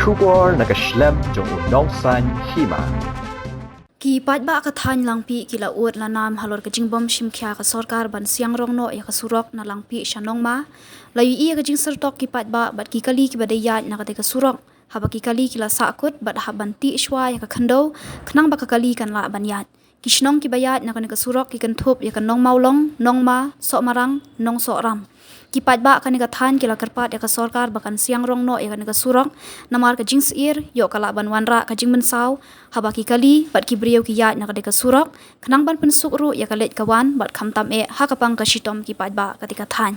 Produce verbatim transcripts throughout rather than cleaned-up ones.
Khubor na ka shlem jong u nongsan hima. Ki paidbah ka thaiñ Langpih ki la ud la nam halor ka jingbym shim khia ka sorkar ban siang rong noh ïa ka surok na Langpih sha Nongma. La ïohi ïa ka jingsyrtok ki paidbah bad ki kali kiba dei ïaid na katei ka surok. Haba ki kali ki la sahkut bad hap ban tih shuwa ïa ka khyndew khnang ba ka kali kan lah ban ïaid. Ki shnong kiba ïaid na kane ka surok ki kynthup ïa ka Nongmawlong, Nongma, Sohmarang, Nongsohram. Ki paidbah kane ka thaiñ ki la kyrpad ïa ka sorkar ba kan siang rong noh ïa kane ka surok, namar ka jingsyier ïoh ka lah ban wanrah ka jingmynsaw haba ki kali bad ki briew ki ïaid na katei ka surok, khnang ban pynsuk ruh ïa ka leit ka wan bad khamtam eh ha ka pang ka shitom ki paidbah katei ka thaiñ.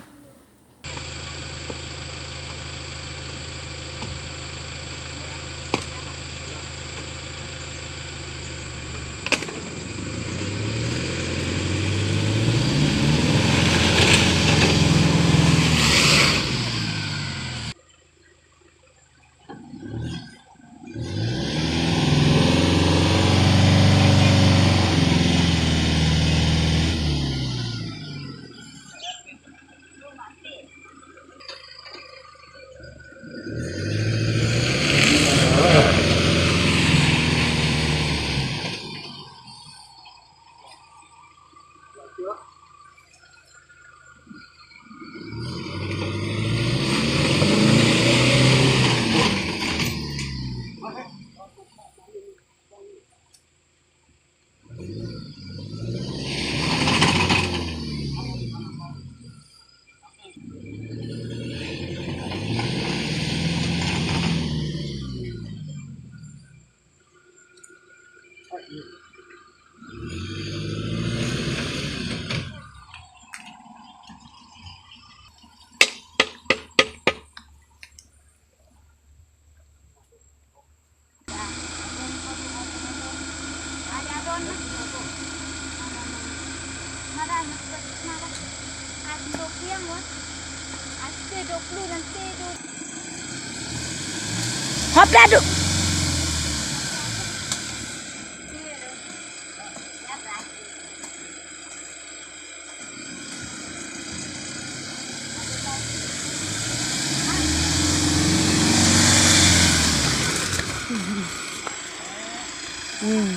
Hop dah, Duk. Hmm.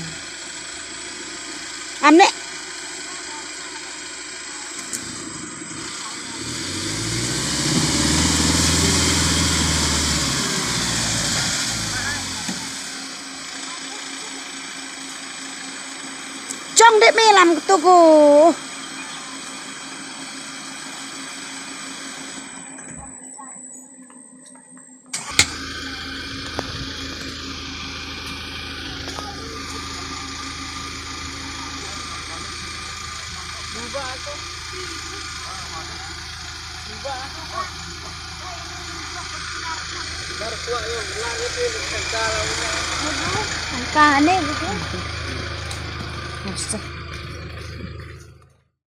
Amne. Chong dep me lam tu ko. Angka ne.